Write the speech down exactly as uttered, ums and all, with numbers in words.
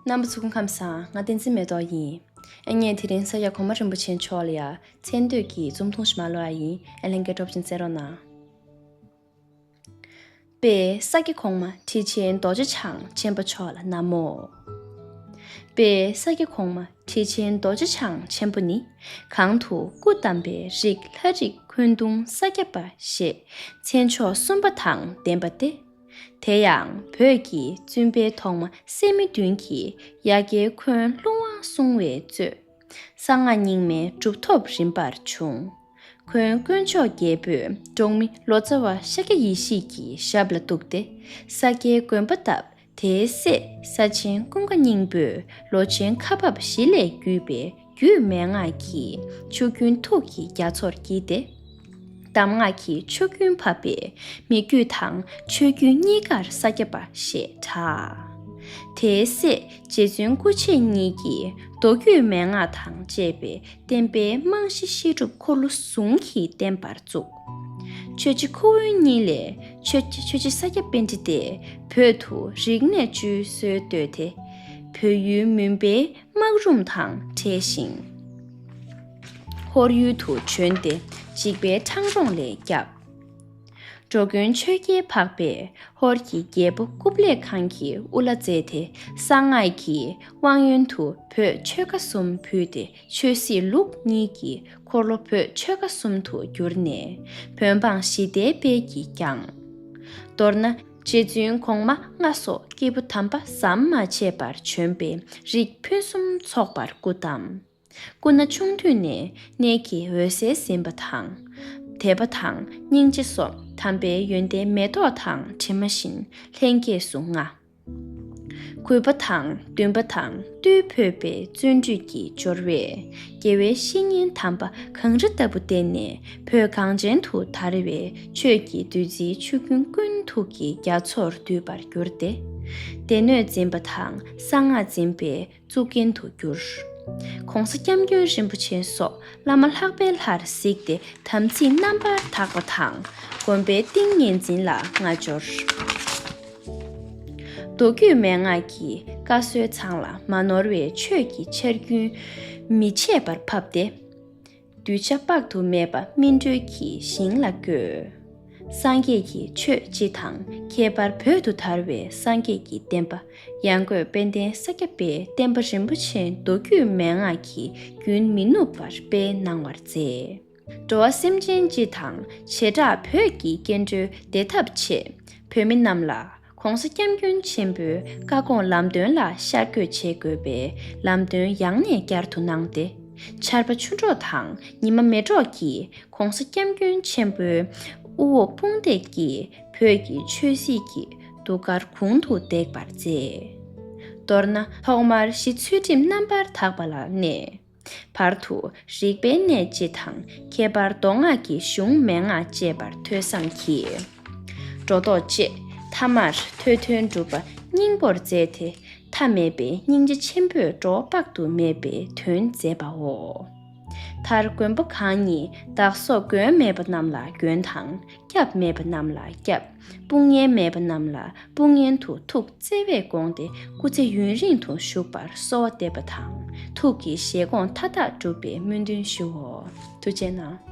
རྣམ་པ་ཚོ་སྐུ་ཁམས་བཟང་། ང་བསྟན་འཛིན་མེ་ཏོག་ཡིན། ཨ་ངས་དེ་རིང་ས་སྐྱ་གོང་མ་རིན་པོ་ཆེ་མཆོག་ལ་ཡ་མཚན་བསྟོད་ཀྱི་རྩོམ་ཐུང་ཞིག་མ་ཀློག་ཡ་ཡིན། ཨ་ལྷན་རྒྱས་སྤྲོ་པོ་ཅན་གསན་རོགས་གནང་། དཔལ་ས་སྐྱ་གོང་མ་ཁྲི་ཆེན་རྡོ་རྗེ་འཆང་ཆེན་པོ་མཆོག་ལ་ན་མོ། དཔལ་ས་སྐྱ་གོང་མ་ཁྲི་ཆེན་རྡོ་རྗེ་འཆང་ཆེན་པོ་ནི། གང་དུ་སྐུ་བལྟམས་པའི་རིགས་ལྷ་རིགས་འཁོན་གདུང་ས་སྐྱ་པ་ཞེས་མཚན་མཆོག་གསུམ་པ་དང་ལྡན་པ་སྟེ། དེ་ཡང་བོད་ཀྱི་བཙུན་པའི་ཐོག་མ་སད་མི་བདུན་གྱིས་ཡ་གྱལ་འཁོན་ཀླུ་དབང་བསྲུང་བའི་གཙོས། གསང་སྔགས་རྙིང་མའི་གྲུབ་ཐོབ་རིམ་པར་བྱུང་། འཁོན་དཀོན་མཆོག་རྒྱལ་པོས་འབྲོག་མི་ལོ་ཙཱ་བ་ཤཱཀྱ་ཡེ་ཤེས་ཀྱི་ཞབས་ལ་གཏུགས་ཏེ་ས་སྐྱའི་དགོན་པ་བཏབ། དེའི་སྲས་ས་ཆེན་ཀུན་དགའ་སྙིང་པོས་ལོ་ཆེན་ཁ་འབབ་བཞི་ལས་བརྒྱུད་པའི་རྒྱུད་མན་ངག་གི་ཆུ་རྒྱུན་ཐུགས་ཀྱི་རྒྱ་མཚོར་བསྐྱིལ་ཏེ། གདམས་ངག་གི་ཆུ་རྒྱུན་བབས་པས་མི་རྒྱུད་དང་ཆོས་བརྒྱུད་གཉིས་ཀར་ས་སྐྱ་པ་ཞེས་གྲགས། དེའི་སྲས་རྗེ་བཙུན་སྐུ་མཆེད་གཉིས་ཀྱིས་མདོ་རྒྱུད་མན་ངག་དང་བཅས་པའི་བསྟན་པའི་རྨང་གཞི་བཤད་སྒྲུབ་འཁོར་ལོ་ཟུང་གིས་བརྟན་པར་བཙུགས། ཆོས་རྗེ་ཁུ་དབོན་གཉིས་ལས་ཆོས་ཆོས་རྗེ་ས་སྐྱ་པཎྜི་ཏས་བོད་དུ་རིག་གནས་བཅོས་སྲོལ་བཏོད་དེ། བོད་ཡུལ་མུན་པའི་སྨག་རུམ་དང་བྲལ་ཞིང་། ཧོར་ཡུལ་དུ་བྱོན་ཏེ་འཇིགས་པའི་འཕྲང་སྒྲོག་ལས་བསྐྱབས། འགྲོ་མགོན་ཆོས་རྒྱལ་འཕགས་པས་ཧོར་གྱི་རྒྱལ་པོ་ཀུབ་ལེ་ཁང་གི་དབུ་བླ་མཛད་དེ་གསང་སྔགས་ཀྱི་དབང་ཡོན་དུ་བོད་ཆོལ་ཁ་གསུམ་ཕུལ་ཏེ་ཆོས་སྲིད་ལུགས་གཉིས་ཀྱི་འཁོར་ལོ་བོད་ཆོལ་ཁ་གསུམ་དུ་བསྒྱུར་ནས་བོད་འབངས་ཞི་བདེའི་དཔལ་གྱིས་བསྐྱངས། མདོར་ན་རྗེ་བཙུན་གོང་མ་ལྔ་སོགས་སྐྱེས་བུ་དམ་པ་ཟམ་མ་ཆད་པར་བྱོན་པས་རིགས་ཕུན་སུམ་ཚོགས་པར་སྐུ་བལྟམས། སྐུ་ན་ཆུང་དུས་ནས་གནས་ཀྱི་འོད་གསལ་ཟིན་པ་དང་། དད་པ་དང་སྙིང་རྗེ་སོགས་དམ་པའི་ཡོན་ཏན་མེ་ཏོག་དང་དྲི་མ་བཞིན་ལྷན་སྐྱེས་སུ་མངའ། གུས་པ་དང་འདུན་པ་དང་བཏུད་ཕོད་པའི་བརྩོན་འགྲུས་ཀྱི་སྦྱོར་བས་དགེ་བའི་བཤེས་གཉེན་དམ་པ་གངས་རི་ལྟ་བུ་བསྟེན་ནས་བོད་གངས་ཅན་དུ་དར་བའི་ཆོས་ཀྱི་བདུད་རྩིའི་ཆུ་རྒྱུན་ཀུན་ཐུགས་ཀྱི་རྒྱ་མཚོར་བསྡུས་པར་གྱུར་ཏེ། སྡེ་སྣོད་འཛིན་པ་དང་གསང་སྔགས་འཛིན་པའི་གཙུག་རྒྱན་དུ་གྱུར། ྋགོང་ས་ྋསྐྱབས་མགོན་རིན་པོ་ཆེ་སོགས་བླ་མ་ལྷག་པའི་ལྷར་གཟིགས་ཏེ་དམ་ཚིག་རྣམ་པར་དག་པ་དང་། སྒོམ་པའི་ཏིང་ངེ་འཛིན་ལ་མངའ་འབྱོར། མདོ་རྒྱུད་མན་ངག་གི་བཀའ་སྲོལ་ཚང་ལ་མ་ནོར་བའི་ཆོས་ཀྱི་ཆར་རྒྱུན་མི་ཆད་པར་ཕབ་སྟེ། གདུལ་བྱ་དཔག་ཏུ་མེད་པ་སྨིན་གྲོལ་གྱི་ཞིང་ལ་བཀོད། སངས་རྒྱས་ཀྱི་ཆོས་སྤྱི་དང་ཁྱད་པར་བོད་དུ་དར་བའི་སངས་རྒྱས་ཀྱི་བསྟན་པ། ཡང་སྒོས་དཔལ་ལྡན་ས་སྐྱ་པའི་བསྟན་པ་རིན་པོ་ཆེ་མདོ་རྒྱུད་མན་ངག་གི་རྒྱུན་མི་ནུབ་པར་སྤེལ་གནང་བར་མཛད། འགྲོ་བ་སེམས་ཅན་སྤྱི་དང་བྱེ་བྲག་བོད་ཀྱི་སྐྱེ་འགྲོའི་བདེ་ཐབས་ཆེད་བོད་མི་རྣམས་ལ་ྋགོང་ས་ྋསྐྱབས་མགོན་ཆེན་པོའི་བཀའ་དགོངས་ལམ་སྟོན་ལ་ཤར་བསྐྱོད་བྱེད་དགོས་པའི་ལམ་སྟོན་ཡང་ནས་བསྐྱར་དུ་གནང་སྟེ། ཆར་པ་ཆུ་འབྲོག་དང་ཉི་མ་མེ་གྲོགས་ཀྱིས་ྋགོང་ས་ྋསྐྱབས་མགོན་ཆེན་པོའི་དབུ་འོག་དཔུང་འདེགས་ཀྱིས་བོད་ཀྱི་ཆོས་སྲིད་ཀྱི་གདུགས་དཀར་གུང་དུ་འདེགས་པར་མཛད། མདོར་ན་ཐོག་མར་གཞི་ཚུལ་ཁྲིམས་རྣམ་པར་དག་པ་ལ་གནས། བར་དུ་རིག་པའི་གནས་སྤྱི་དང་ཁྱད་པར་མདོ་སྔགས་ཀྱི་གཞུང་མན་ངག་བཅས་པར་ཐོས་བསམ་གྱིས་སྒྲོ་འདོགས་བཅད། ཐ་མར་ཐོས་དོན་སྒྲུབ་པ་སྙིང་པོར་མཛད་དེ། མཐའ་མེད་པའི་སྙིང་རྗེ་ཆེན་པོས་འགྲོ་བ་དཔག་ཏུ་མེད་པའི་དོན་མཛད་པའོ། མཐར་མགོན་པོ་གང་ཉིད་བདག་སོགས་མགོན་མེད་པ་རྣམས་ལ་མགོན་དང་། སྐྱབས་མེད་པ་རྣམས་ལ་སྐྱབས། དཔུང་གཉེན་མེད་པ་རྣམས་ལ་དཔུང་གཉེན་དུ་ཐུགས་བརྩེ་བས་དགོངས་ཏེ་སྐུ་ཚེ་ཡུན་རིང་དུ་བཞུགས་པར་གསོལ་བ་འདེབས་པ་དང་། ཐུགས་ཀྱི་བཞེད་དགོངས་མཐའ་དག་འགྲུབ་པའི་སྨོན་འདུན་ཞུའོ། ཐུགས་རྗེ་གནང་།